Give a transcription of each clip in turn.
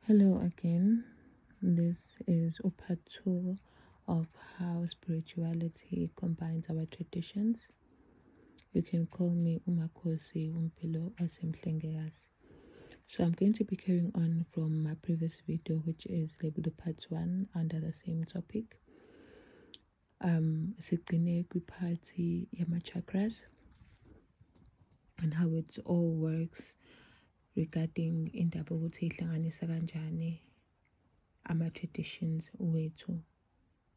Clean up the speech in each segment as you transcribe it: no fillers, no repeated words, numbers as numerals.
Hello again. This is part 2 of how spirituality combines our traditions. You can call me uMakhosi Mpilo waseMhlengekazi. So I'm going to be carrying on from my previous video, which is labeled part 1 under the same topic. Sigcine kwi-part yama-chakras and how it all works regarding indaba ukuthi ihlanganisa kanjani ama-traditions wethu,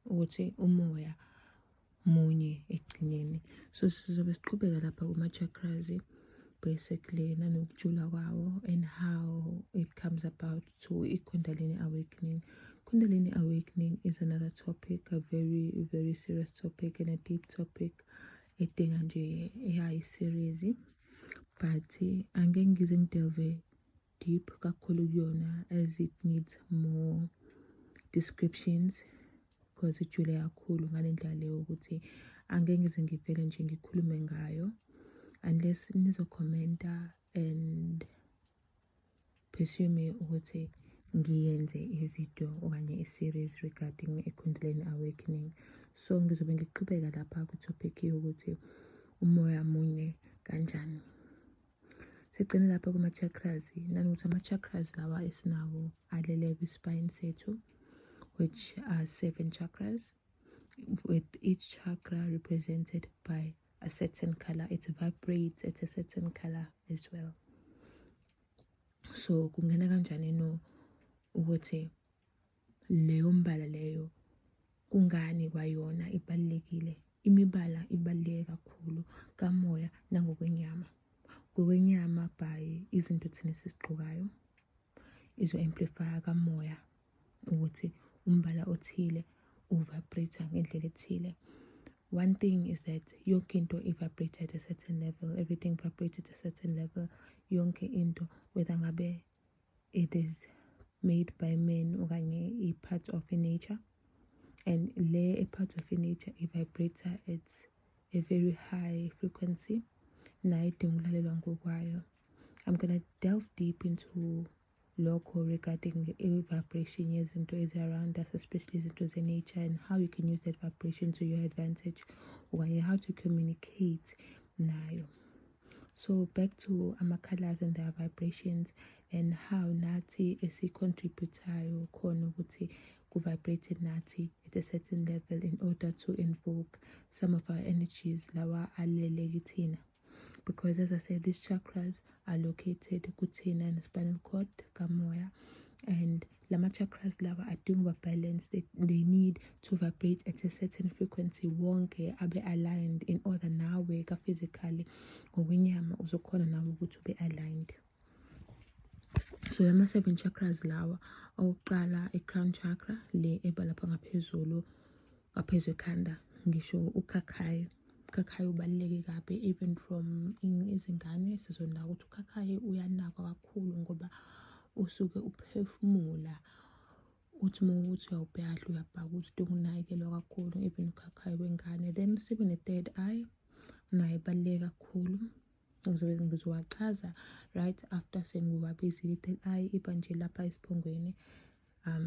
ukuthi umoya munye ekugcineni. So sizobe siqhubeka lapha kuma-chakras basically, nanokujula kwawo and how it comes about to i-Kundalini awakening. Kundalini awakening is another topic, a very, very serious topic and a deep topic edinga nje i-series, but angeke ngize ngi-delve deep kakhulu kuyona as it needs more descriptions, because ijule kakhulu ngale ndlela leyo ukuthi angeke ngize ngivele nje ngikhulume ngayo unless nizokhomenta and pursue me ukuthi ngiyenze i-video okanye i-series regarding i-Kundalini awakening. So ngizobe ngiqhubeka lapha kwi-topic yokuthi umoya munye kanjani. Sigcine lapha kuma-chakras, nanokuthi ama-chakras lawa esinawo alele kwi-spine sethu, which are seven chakras, with each chakra represented by a certain color. It vibrates at a certain color as well. So kungena kanjani no ukuthi leyo mbala leyo, kungani kwayona ibalulekile? Imibala ibaluleke kakhulu kamoya nangokwenyama. Ngokwenyama by izinto thina esizigqokayo izo-amplify-a kamoya ukuthi umbala othile u-vibrate ngendlela ethile. One thing is that yonke into i-vibrate at a certain level. Everything vibrates at a certain level. Yonke into, whether ngabe it is made by men okanye i-part of nature, and le a-part of nature i-vibrate at a very high frequency, nayo idinga ukulalelwa ngokwayo. I'm gonna delve deep into lokho regarding i-vibration yezinto ezi-around us, especially izinto ze-nature, and how you can use that vibration to your advantage okanye how to communicate nayo. So back to ama-colors and their vibrations and how nathi esi-contribute-ayo khona ukuthi ku-vibrate nathi at a certain level in order to invoke some of our energies lawa alele kithina, because as I said, these chakras are located kuthina in the spinal cord kamoya, and lama chakras lawa adinga ukuba balanced. They need to vibrate at a certain frequency, wonke abe aligned, in order nawe ka-physically, ngokwenyama, uzokhona nawe ukuthi ube aligned. So lama-seven chakras lawa, owokuqala i-crown chakra, le eba lapha ngaphezulu, ngaphezu ekhanda, ngisho ukhakhayi. Ukhakhayi ubaluleke kabi. Even from izingane sizonaka ukuthi ukhakhayi uyanakwa kakhulu ngoba usuke uphefumula. Uthi uma ukuthi uyawubheka kahle, uyabhaka ukuthi udinga ukunakekelwa kakhulu, even ukhakhayi wengane. Then sibe ne-third eye, nayo ibaluleke kakhulu. Ngizobe ngizowachaza right after sengiwabizile. I-third eye iba nje lapha esiphongweni,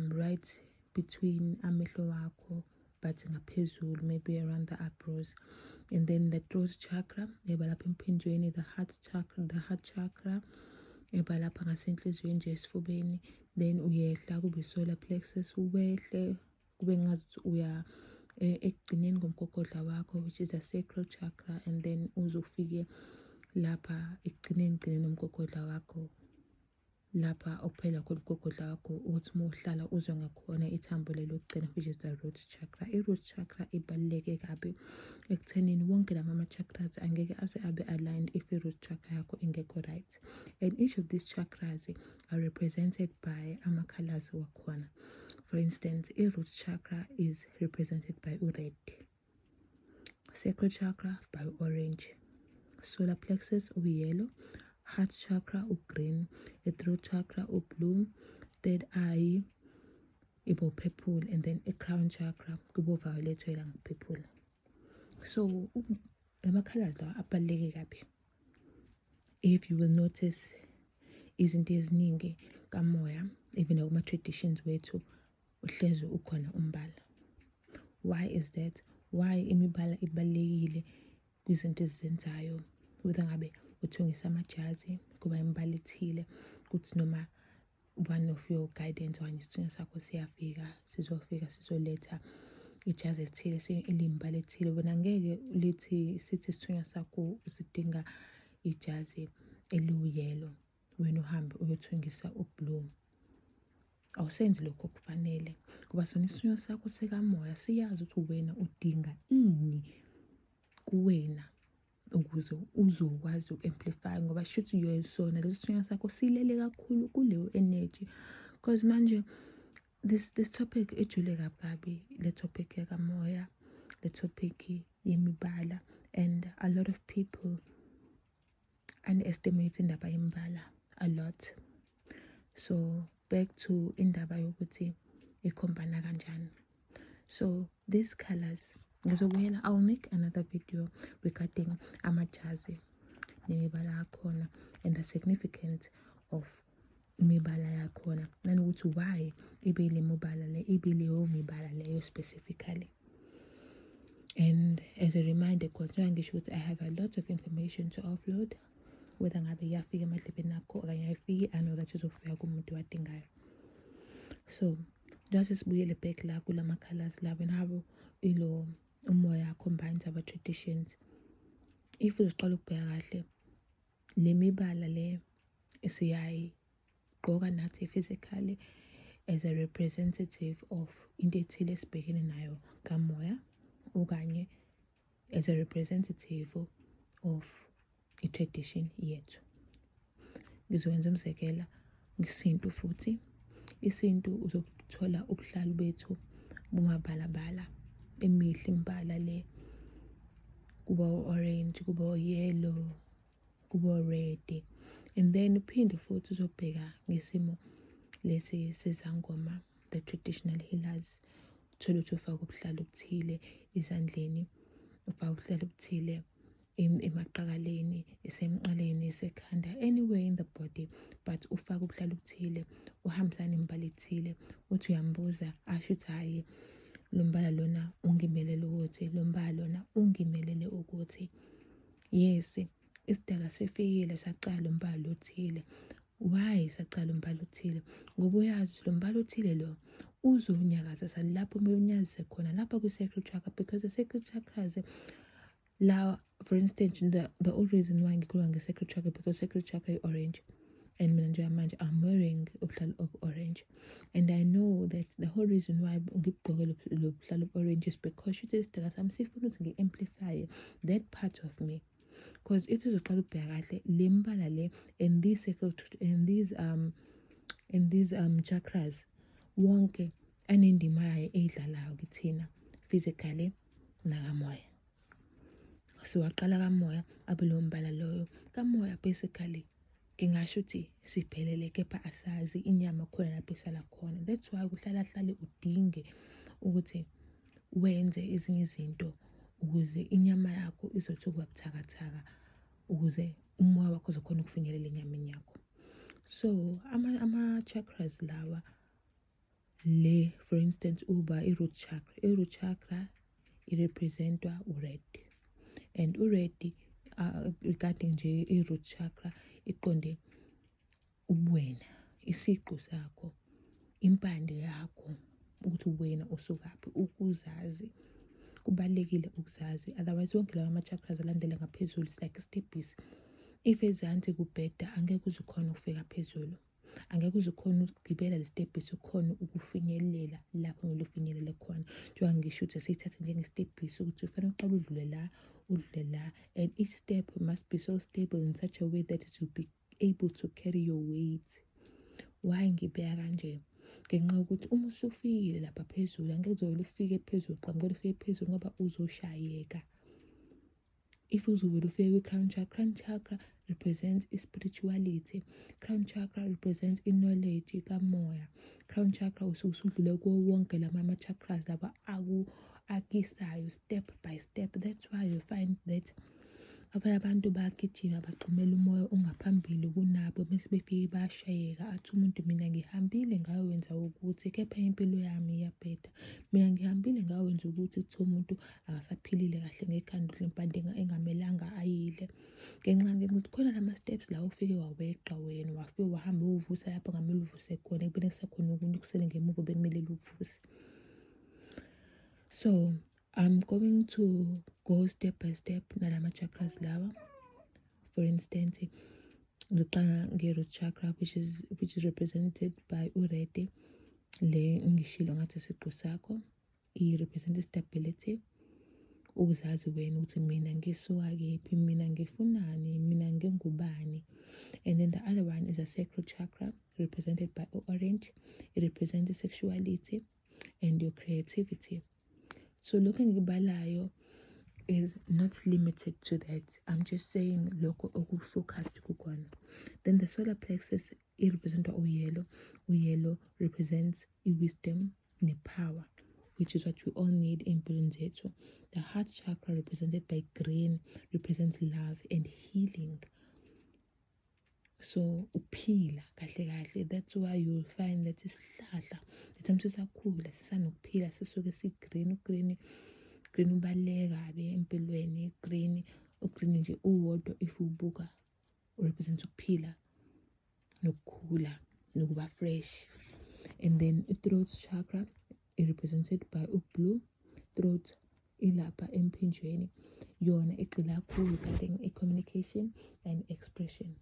right between amehlo wakho but ngaphezulu, maybe around the eyebrows. And then the throat chakra eba lapha emphinjweni. The heart chakra, the heart chakra eba lapha ngasenhliziyweni nje, esifubeni. Then uyehla kube i-solar plexus, wehle kube ngazuthi uya ekugcineni komgogodla wakho, which is a sacral chakra, and then uze ufike lapha ekugcineni gcineni umgogodla wakho, lapha okuphela khona umgogodla wakho, ukuthi uma uhlala uzwe ngakhona ithambo lelo lokugcina, which is the root chakra. I-root chakra ibaluleke kabi ekuthenini wonke lama ma-chakras angeke aze abe aligned if i-root chakra yakho ingekho right. And each of these chakras are represented by ama-colors wakhona. For instance, i-root chakra is represented by u-red, sacral chakra by orange, solar plexus u-yellow, heart chakra u-green, i-throat chakra u-blue, third eye ibo purple, and then i-crown chakra kubo violet oyela purple. So lama-colors lawa abaluleke kabi. If you will notice, izinto eziningi kamoya Even nakuma-traditions wethu uhlezi ukhona umbala. Why is that? Why imibala ibalulekile kwizinto esizenzayo? Whether ngabe uthungisa amajazi, kuba imibala ethile, kuthi noma one of your guidance okanye isithunywa sakho siyafika, sizofika sizoletha ijazi elithile eliyimbala ethile. Wena ngeke lithi sithi isithunywa sakho sidinga ijazi eliwu-yellow, wena uhambe uyothungisa u-blue. Awusenzi lokho okufanele, ngoba sona isithunywa sakho sikamoya siyazi ukuthi wena udinga ini kuwena ukuze uzokwazi uku-amplify, ngoba shuthi sona lesi sithunywa sakho silele kakhulu kuleyo energy. 'Cause manje this topic ejule kabi kabi, le topic yakamoya, le topic yemibala, and a lot of people underestimate indaba yemibala a lot. So back to indaba yokuthi ikhombana kanjani. So these colors, ngizobuyela, I'll make another video regarding amajazi nemibala yakhona and the significance of imibala yakhona, nanokuthi why ibe ile mibala le, ibe leyo mibala leyo specifically. And as a reminder, because njengoba ngisho ukuthi I have a lot of information to offload, whether ngabe iyafika emadlebeni akho okanye ayifiki, I know that izofika kumuntu owadingayo. So njengoba sesibuyele back la kulama-colours la, and how ilo umoya combines our traditions, if uzoqala ukubheka kahle le mibala le, siyayigqoka nathi physically as a representative of into ethile esibhekene nayo kamoya, okanye as a representative of i-tradition yethu. Ngizokwenza umzekelo ngesintu futhi. Isintu, uzothola ubuhlalu bethu bumabalabala, emihle imibala le, kuba o-orange, kuba o-yellow, kuba o-red. And then uphinde futhi uzobheka ngesimo lesi sezangoma, the traditional healers, uthole ukuthi ufake ubuhlalu obuthile ezandleni, ufake ubuhlalu obuthile emaqakaleni, esemqaleni, esekhanda, anywhere in the body, but ufake ubuhlalu obuthile uhambisane nemibala ethile. Uthi uyambuza, asho ukuthi, "Hhayi, lo mbala lona ungimelele ukuthi, lo mbala lona ungimelele ukuthi." Yes, isidalwa sifikile sacala lo mbala othile. Why sacala umbala othile? Ngoba uyazi lo mbala othile lo uzonyakazisa lapho kumele unyakazise khona, lapha kwi-sacral chakra, because the sacral chakras la, for instance, the old reason why ngikhuluma nge-sacral chakra, because sacral chakra i-orange, and mina njengamanje I'm wearing ubuhlalu obu-orange, and I know that the whole reason why ngibugqoke lo buhlalu obu-orange is because shuthi isidalwa sami sifuna ukuthi ngi-amplify that part of me. Because if uzoqala ukubheka kahle le mbala le and these circle and these chakras wonke anendima yayo eyidlalayo kithina physically nakamoya. Siwaqala kamoya abe lowo mbala loyo kamoya. Basically ngingasho ukuthi siphelele, kepha asazi inyama khona lapho isala khona. That's why kuhlala hlale udinge ukuthi wenze ezinye izinto ukuze inyama yakho izothi ukuba buthakathaka, ukuze umoya wakho uzokhona ukufinyelela enyameni yakho. So ama-chakras lawa le, for instance, uba i-root chakra, i-root chakra i-representwa u-red, and u-red, regarding nje i-root chakra, iqonde ubuwena, isiqu sakho, impande yakho, ukuthi wena usukaphi. Ukuzazi kubalulekile, ukuzazi, otherwise wonke lawa ama-chakras alandela ngaphezulu, it's like isitebhisi. If ezansi kubheda, angeke uze ukhone ukufika phezulu, angeke uze ukhone ukugibela le stebhisi, ukhone ukufinyelela lapho kumele ufinyelele khona. Njengoba ngisho ukuthi siyithathe njengesitebhisi, ukuthi ufanele uqale udlule la, udlule la, and each step must be so stable in such a way that it will be able to carry your weight. Why ngibeka kanje? Ngenxa yokuthi uma usufikile lapha phezulu, angeke uzovele ufike phezulu, qhamukela ufike phezulu, ngoba uzoshayeka. If uzovele ufike kwi-crown chakra, crown chakra represents i-spirituality, crown chakra represents i-knowledge kamoya. Crown chakra usuke usudlule kuwo wonke lama ama-chakras laba akisayo step by step. That's why you find that Abanye abantu bayagijima bagxumela umoya ongaphambili kunabo bese befike bayashayeka, athi umuntu mina ngihambile ngayowenza ukuthi kepha impilo yami iyabheda. Mina ngihambile ngayowenza ukuthi kuthiwa umuntu akasaphilile kahle ngekhanda udla impande engamelanga ayidle. Ngenxa yokuthi khona lama-steps la ofike waweqa wena, wafike wahamba uyovusa lapho kungamele uvuse khona ekubeni kusekhona okunye okusele ngemuva bekumele ukuvuse. So I'm going to go step by step nalama chakras lawa. For instance, ngizoqala nge-root chakra which is represented by u-red, le ngishilo ngathi isiqu sakho. I-represent stability, ukuzazi wena ukuthi mina ngisuka kephi, mina ngifunani, mina ngingubani. And then the other one is a sacral chakra represented by orange. It represents sexuality and your creativity. So lokhu engikubalayo is not limited to that. I'm just saying lokho oku-focused kukona. Then the solar plexus i-representwa u-yellow. U-yellow represents i-wisdom ne-power, which is what we all need empilweni zethu. The heart chakra, represented by green, represents love and healing. So ukuphila kahle kahle, that's why you'll find that isihlahla the time sisakhula sisanokuphila sisuke si-green. U-green, green ubaluleke kabi empilweni. Green, u-green nje uwodwa if ubuka represent ukuphila nokukhula nokuba fresh. And then i-throat chakra i-represented by u-blue. Throat ilapha emphinjweni, yona igxila kakhulu regarding i-communication and expression,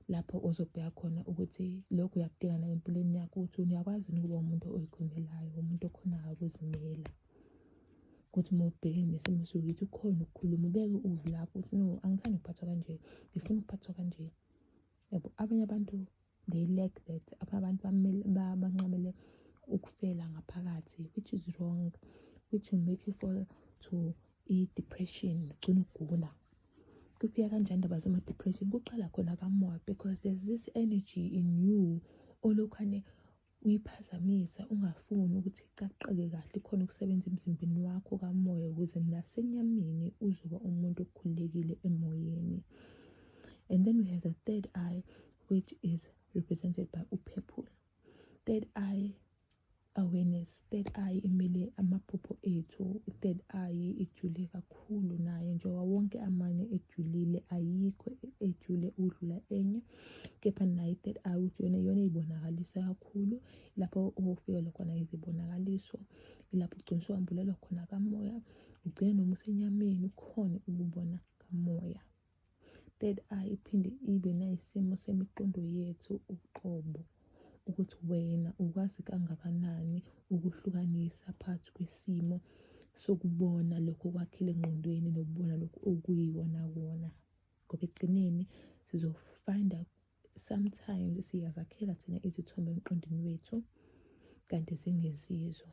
lapho ozobheka khona ukuthi lokhu uyakudinga nawe empilweni yakho, ukuthi uyakwazi yini ukuba umuntu oyikhulumelayo, umuntu okhonayo ukuzimela, ukuthi uma ubhekene nesimo esiwukuthi ukhona ukukhuluma, ubeke uvo lakho ukuthi no, angithandi ukuphathwa kanje, ngifuna ukuphathwa kanje, yabo. Abanye abantu, they lack that. Abantu bancamele ukufela ngaphakathi, which is wrong, which will make you fall to i-depression, ugcine ugula. Kufika kanjani indaba zama-depression? Kuqala khona kamoya, because there's this energy in you olokhane uyiphazamisa, ungafuni ukuthi iqaqeke kahle, ikhona ukusebenza emzimbeni wakho kamoya, ukuze nasenyameni uzoba umuntu okhululekile emoyeni. And then we have the third eye, which is represented by u-purple. Third eye awareness, third eye imele amaphupho ethu. I-third eye ijule kakhulu nayo, njengoba wonke amanye ejulile, ayikho ejule ukudlula enye, kepha nayo i-third eye ukuthi yona iyona ey'bonakalisa kakhulu, lapho ofikelwa khona izibonakaliso, ilapho ugcina usuwambulelwa khona kamoya, ugcine noma usenyameni ukhone ukubona kamoya. Third eye iphinde ibe nayisimo semiqondo yethu uqobo, ukuthi wena ukwazi kangakanani ukuhlukanisa phakathi kwesimo sokubona lokho okwakhile engqondweni nokubona lokhu okuyiwona wona, ngoba ekugcineni sizofind out sometimes siyazakhela thina izithombe emqondweni wethu kanti zingezizo.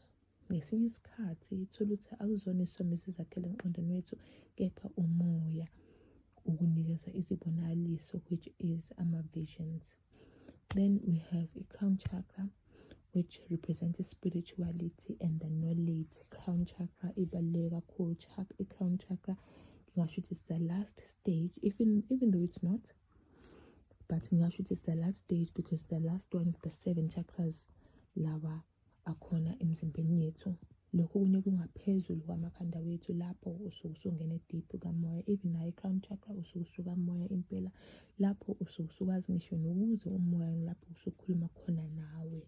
Ngesinye isikhathi thola ukuthi akuzona izithombe esizakhela emqondweni wethu, kepha umoya ukunikeza izibonakaliso, which is ama-visions. Then we have i-crown chakra, which represents spirituality and the knowledge. Crown chakra ibaluleke kakhulu. I-crown chakra ngingasho ukuthi it's the last stage, even though it's not, but ngingasho ukuthi it's the last stage because the last one of the seven chakras lawa akhona emzimbeni yethu. Lokhu okunye kungaphezulu kwamakhanda wethu, lapho usuke usungena deep kamoya. Even nayo i-crown chakra usuke usukamoya impela, lapho usuke usukwazi ngisho nokuzwa umoya, lapho usukhuluma khona nawe,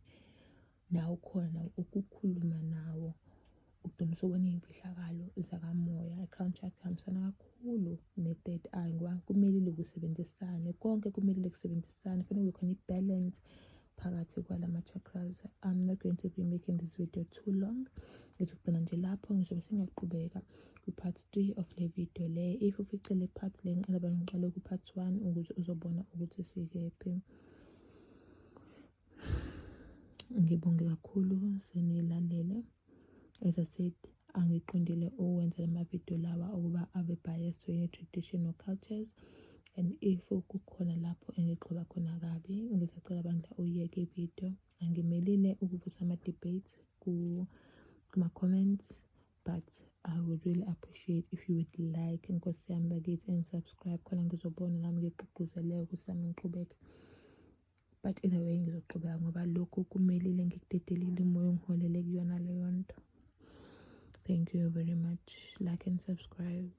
nawe ukhona ukukhuluma nawo, ugcina usubona iy'mfihlakalo zakamoya. I-crown chakra ihambisana kakhulu ne-third eye, ngoba kumele kusebenzisane konke, kumele kusebenzisane, kufanele kube khona i-balance phakathi kwalama-chakras. I'm not going to be making this video too long. Ngizogcina nje lapho, ngizobe sengiyaqhubeka kwi-part 3 of le video le. If ufice le part le, ngicela ngiqale ku-part 1 ukuze uzobona ukuthi sikephi. Ngibonge kakhulu senilalele. As I said, angiqondile ukwenza lama-video lawa ukuba abe biased to any traditional cultures, and if kukhona lapho engigxoba khona kabi, ngizacela bandla uyiyeke ividiyo. Angimelile ukuvusa ama-debate kuma-comments. But I would really appreciate if you would like, nkosi yami bakithi, and subscribe, khona ngizobona nami ngigqugquzeleke ukuthi nami ngiqhubeke. But either way ngizoqhubeka, ngoba lokhu kumelile ngikudedelile, umoya ungiholele kuyona leyo nto. Thank you very much. Like and subscribe.